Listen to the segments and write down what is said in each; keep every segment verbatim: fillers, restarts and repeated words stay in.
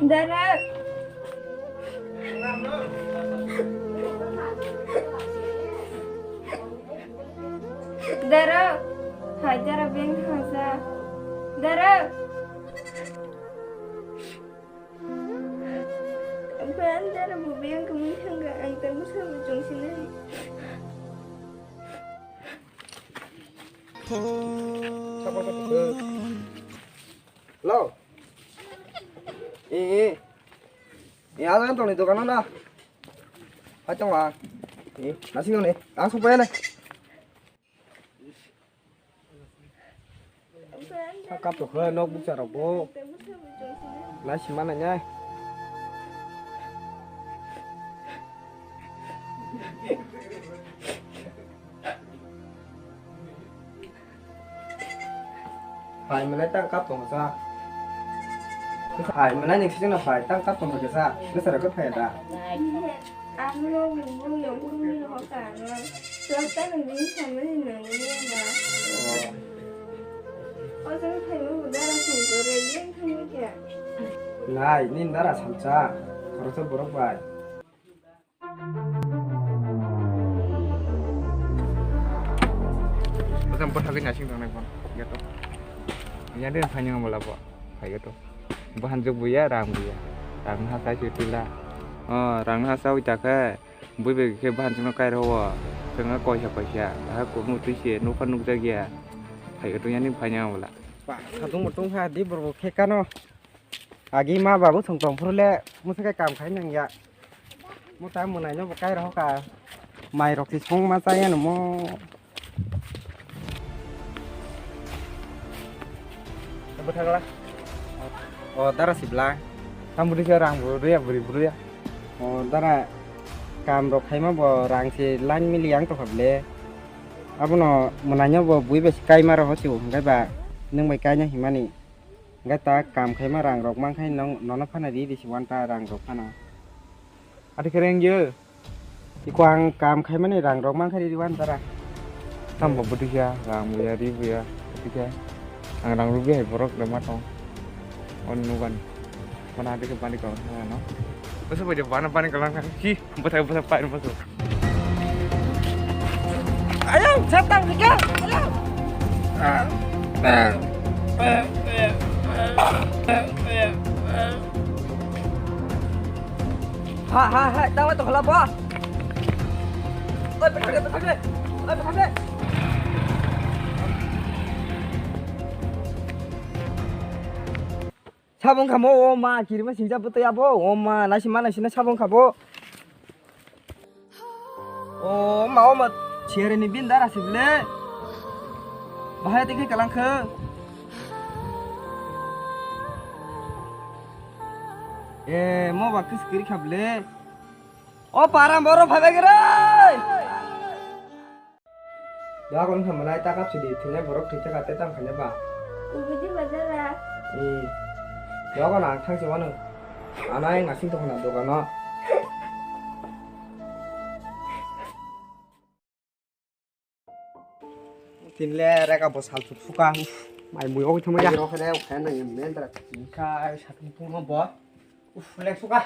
Dara. Dara. Hai dara beng hasa. Dara. Ban dara bu beng kemeng thangga ang tang musa bu jong sinai. Hello. Eh, eh. Eh, ang tong ni dokan na. Hai tong ah. Eh, nasi ni. Ang supai na. Kap to khe nok bukcha rok bo. Nasi mana nya. Phai mwnai tang kap tong sa. Phai mwnai ni sijak no phai tang kap tong sa. Bwsara khe phai da. Ano nungbu nungbu ni ho ka no. Swk ta nungbu ni samani nungbu ni ba. O jang phai mo dara sung ko re yen thang kya. Nai ni dara samsa. Khoroksa borok bai. Bwsang bwthagwi nasing tongnai phone. Yato. Yang dia phai nang mala bo. Phai yato. Bahan jok buya, rang buya. Rang ha sai se pila. Oh, rang ha sai ta khe. Bui bai khe bahan jok kai ro. Tengah koisa koisa. Ha ko mu tui se nufa nukjak ya. Phai yato yang phai nang mala. Pa, sadung mutung ha di borok khe kano. Agi ma babu song tong phuru le musa khe kam khai nang ya. Mo ta mwnai no bo kai rw ka. Mai rok si song ma cha ya no mo. Bwthagla. O dara sibla. Tam bwrwi khe rang bwrwi ya bwrwi bwrwi ya. O dara kam rok khai ma bo rang si line mili yang to kha ble. Abono mwnai no bo bui bai si kai ma rw ho si bo hwnkhe ba nwng bai kai na himani. Hwnkhe ta kam khaima rang rok mankhe nong nono phano ri risi wan ta rang rok phano. Ati khe rengyo. Iko ang kam khaimani rang rok mankhe ri wan tara. Tam bo bwtwi kha rang buya ri buya bwtwi kha. Ang rang rubwi hai borok rema tong. On nugan. Mana ati khe bani kong no. Bwsa bai bana bani kalang kang. Hi, bwthai bwthai pai bwsa. Ayo, setan ni kau. Ayo. Ha ha ha, tawa to khala ba. Oi, pethak de, pethak de. Oi, pethak de. Sabong khamo o ma kirima singja bwtwi abo o ma naisima naisina sabong khabo. O ma o ma chere ni bin dara sible. Bahai tike kalang khe. E mo ba kis kiri khable. O para moro phabe gere. Dogon kha mwnai ta kap sidi thwinai borok thwi thaka te tang khainai ba. Ubidi bazara. Hmm. Dogon ang thang se wano. Ano ayang nasing tong khna dogano. Tinle rega bo sal suk suka. Mai mui oi thangma ya. Rok re khaina mendra. Ka satung tungma bo. Uf, lek suka.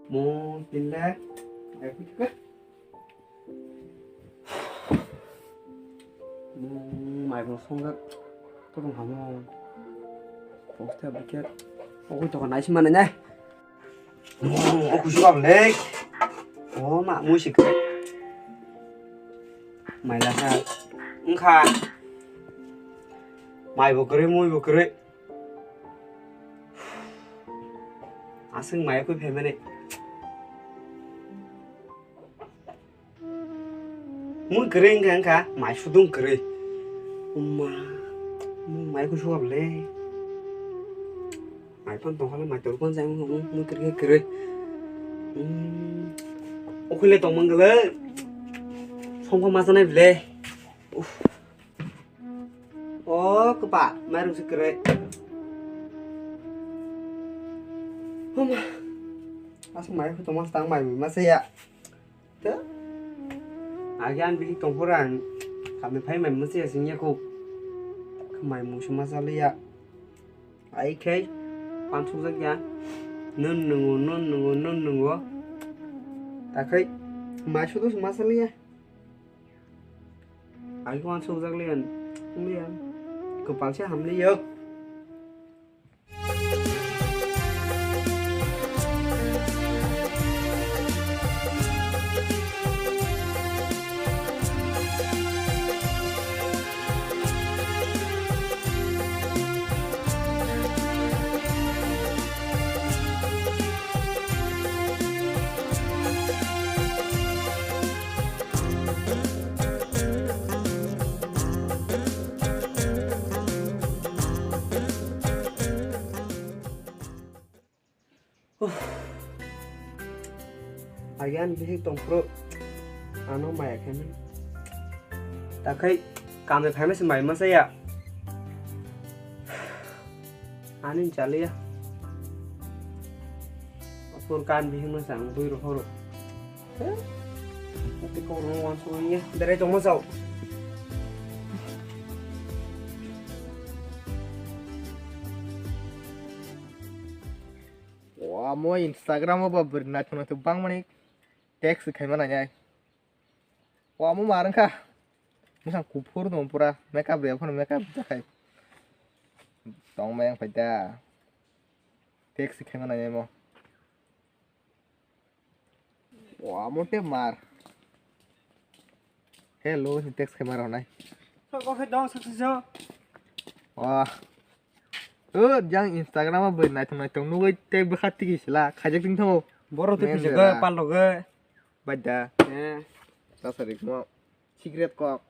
Mo tinle. Ai kuchka. Mo mai bo songa. Ko dong hamo. Posta biket. Ogo to nai simana ne. Mo kuchka lek. O ma mo sik. Mai la sa. Engkha. Mai bo kre, moi bo kre. Aswk mai khe phaimani. Mui kwrwi wngkha wngkha mai sudung kwrwi. Umma, mui mai khe suka bwle. Mai phano tongkha le mai tor phano chai wngkha mui kwrwi khe kwrwi. Umm, okhole tongmang le. Songkha ma chanai bwle. Uff. O kwpa, mairung se kwrwi. Homa. Aswk mai khe tongma se tang mai mui ma se ya. Te. Agi ang bihik tongphuru ang kami phai mai mui se ya sing ya kho. Mai mui se ma cha li ya. Ai khe. Wansukjak ya. Nun nungo, nun nungo, nun nungo. Takhai mai sudu suma saliya. Ai ko wansukjak liyan. Liyan. Kopal se hamli yok. Agi ani bihik tongphuru ano maya khaimani. Takhai kamjak khaimase mai masa ya. Ani chaliya. Pur kan bihik masa ang bui rohoro. Tei kok rong wansuk ya. Berai tongma chao. Wamo Instagram o ba bwrwi naithok naithok bangmani text khaima nainai. Wamo mar wngkha. Bwsang kuphur dong pura makeup rwya phano makeup jakhai. Tongmai ang phaida. Text khaima nainai mo. Wamo te mar. Hello, ni text khaima rwnai. Kok khe dong saksa jo. Wah. O jang Instagram o bwrwi naithok naithok nugwi tei bwkha tiki sila khaijak tong thango. Borok tei men pisa jera. Go pal logo. Baida. Eh. Tasari mo secret kok.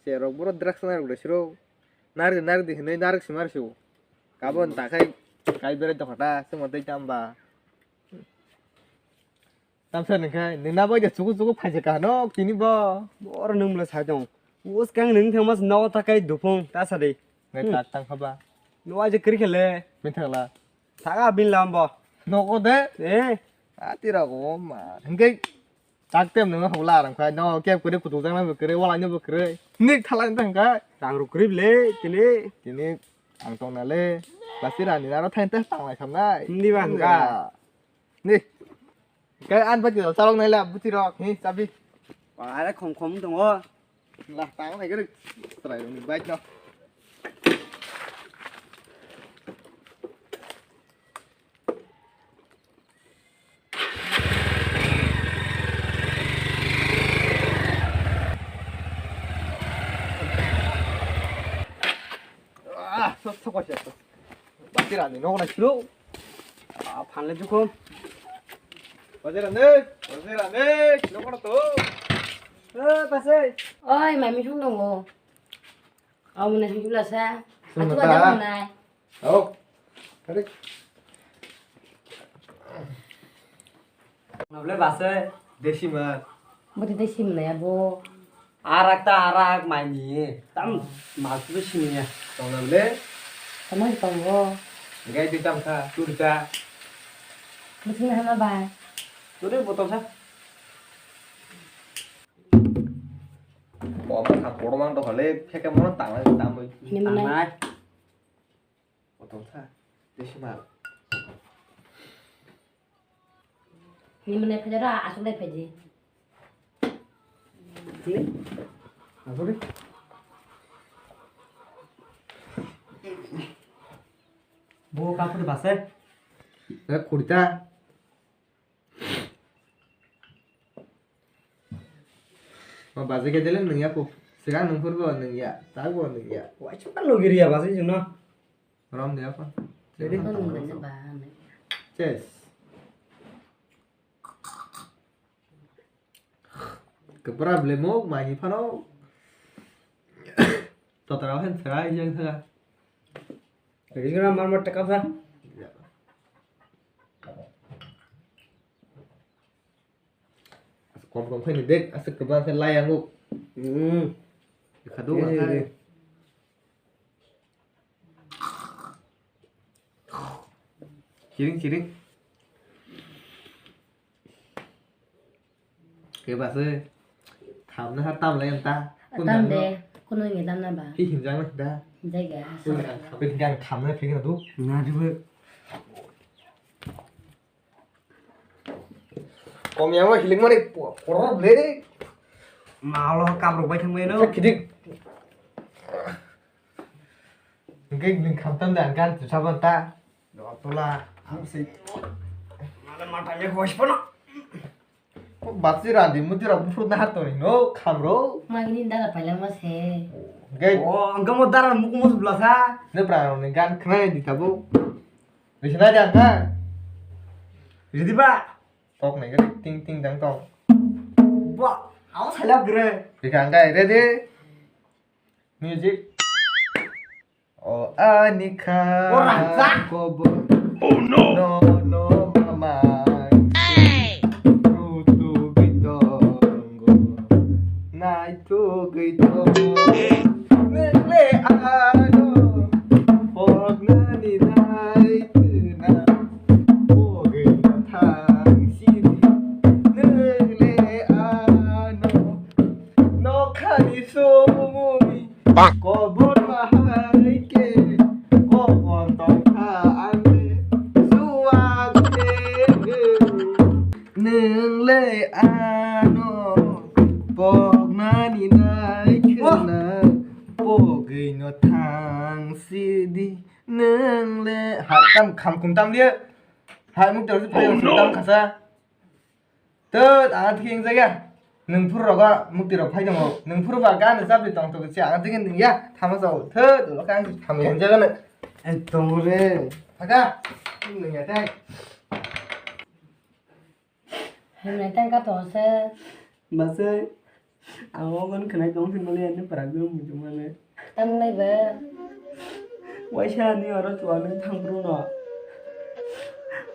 Cherok borok drugs narwk de siro. Narwk narwk de hinwi narwk sima rwsio. Kabon takhai kai berai tokha ta simo tei tamba. Tamsa nungkha, nungna bai de chuku chuku phaijak ka no, tini bo. Boro nung mla sai tong. Us kang nung thangma nogo ta kai dupung, ta sa de. Ngai Hmm. Tak tang khaba. No aje kri khele. Min thangla. Thaga bin lam bo. Nogo de. Eh. Ati ra go ma. Hingke tak tem nung hula rang khai. No kep kre kutu jang na kre, wala ni bo kre. Nik thala ni tang kai. Tang ru kri le, tini. Tini ang tong na le. Plastic ani naro thain teh tang lai khamnai. Hindi ba, hindi. Hingka. Ni. Khe an bati rok chalok nai la buti rok. Hi, chabi. Are khom khom tongo. La, tang nai gari. Trai rok ni bike no. Ah, sok sok sok. Bati rani no na chiro. Ah, phanle jukom. Bati rani, bati rani, no kono to. Eh, pasai. Oi, mami thung tongo. Au muna thung jula sa. Sung atu ta. Ada muna. Au. Kare. Nable base. Desi ma. Boti desi muna ya bo. Arak ta arak mai ni. Tam mas tu sini ya. Tong nable. Tamai tongo. Gai di tam kha, tu di ta. Boti na hana ba. Tu di botol sa. Omo kha kotorma wng tongkha le, pheke mono tangnai, tangwi. Hini manai. Tangnai. Kotorma kha, tei se mal. Hini manai phai jora, aswk lai phai di. Hini? Aswk di. Bo kaphur base. Eh, kurita. Ma baje ke dele nung ya ko. Sigang nung purbo nung ya. Tagbo nung ya. Wai chukta logi riya baje jung no. Rom de apa? Ready? Ano nung ba nung. Cheers. Kepra blemo mai phano. Totara hen serai jeng thaga. Ready na mar mar taka sa. Kom kom khaini dek, aswk kwbang khe lai ango. Hmm. Khadu Ye, ye, akhai. Ye. Chiring, chiring. Khe ba se. Thamna ha tam lai anta. Tam de, kuno ngi tam na ba. Hi himjang na da. Jaga. Ui, ang kham, ang kham na phik na du. Na du. Komyama hilik mani poror bele. Malo kabrok bai thangbai no. Kidik. Geng ling khamtam dan kan tu saban ta. Dotola. Ang sei. Mala mata ye hosh pano. Basi randi muti rok bufru na har toni no khamro. Magini dara paila ma se. Geng. O angka mo dara muku mo blasa. Ne pra ni gan khnai di tabo. Bisna di angka. Ridi ba. Tok nai gari ting ting dang tong. Ba, awas halap gre. Bika angkai ready. Music. O ani kha. O raja. Kobo. Oh no. No no mama. Rutu gitong. Nai tu gitong. Nele ano. Pok nani nai tu na. Pogwi no thang sidi, nwng le ano nokhani sumui. Kobor bahai khe, kobor tongkha ang le suak de. Nwng le ano poknani nai khna, pogwi no thang sidi. Nwng le hai tam kham kum tam liya. Hai mukti rok phai tam khasa. Tut ang thik wng jaga. Nwng phuru rogo mukti rok phai tongo. Nwng phuru ba gan chap di tong tok si ang thik wng ya. Thama jao. Tut lo kang thama wng jaga na. Ai tong re. Phaga. Nwng ya tai. Hwnwi tang ka tong se. Bwsai, ang o gon khwnai tong phir mani ani prak dum muchung mani. Tang lai ba. Waisa ani oro chuwa nang thang bru no.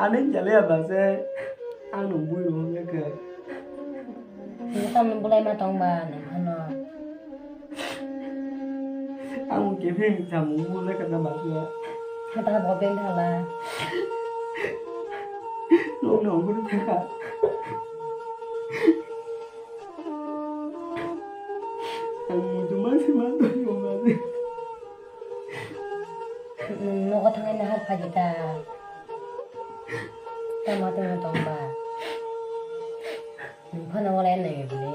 Ani jale ya bwsai, ang nung bui rung ya ke. Ni tam nung bulai ma tong ba nang phano. Ang khe pheng samung bo le kana ba khe. Hata bo ben thala. Nong nong bo thaka. Ang mutu ma se ma to yo ma se. Nogo thangwi nahar phaidi ta. Tamo tongma tong ba. Nwng phano walai nai bini.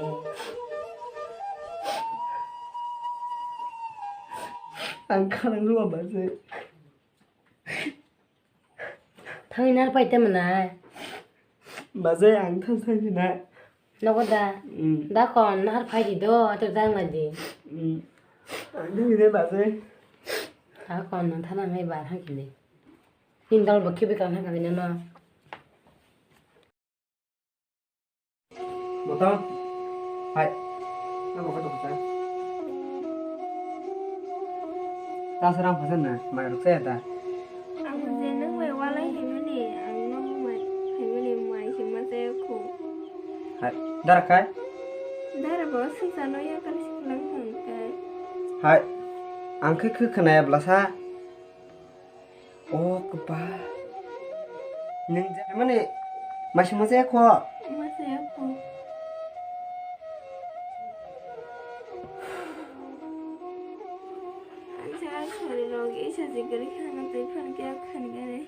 Ang khanang rw ba se. Thangwi nahar phai tei mwnai. Bajai ang thang thang sinai. Nogo da. Mm. Da kon nahar phai di do, ato dang lai di. Mm. Ang thang sinai bajai. Da kon nang thana ngai ba thang kini. Tin dol bo khibi kang thang kini no. Botol. Hai. Ang bokhe tongkha. Ta serang phasen na, mai rok chaya ta. Ang je nang mai walai himani, ang nang mai himani mai hima chaya khu. Hai. Dara khai? Dara bo sisa no ya kar siklang thang kai. Hai. Ang khe khe khwnaya blasa. O kwpa. Nwng jani mani masi masa ya kho? Masa ya kho. Ang sa sari rog isa jigari khana tei phan kya khan gare.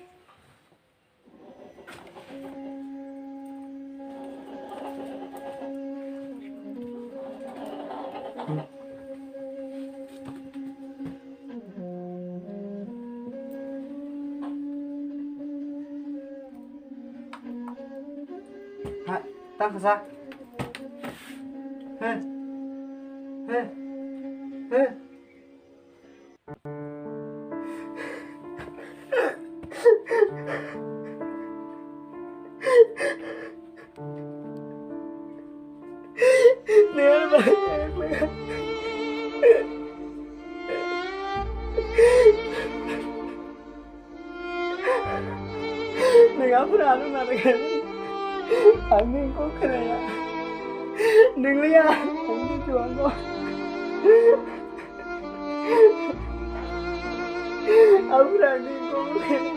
Ha, tang kasa. He. He. He. Nang aphuru ano nana khe. Ang nini kok khwnaya. Nang liya. Ang nini chuango. Aphuru ang nini kok khwnaya.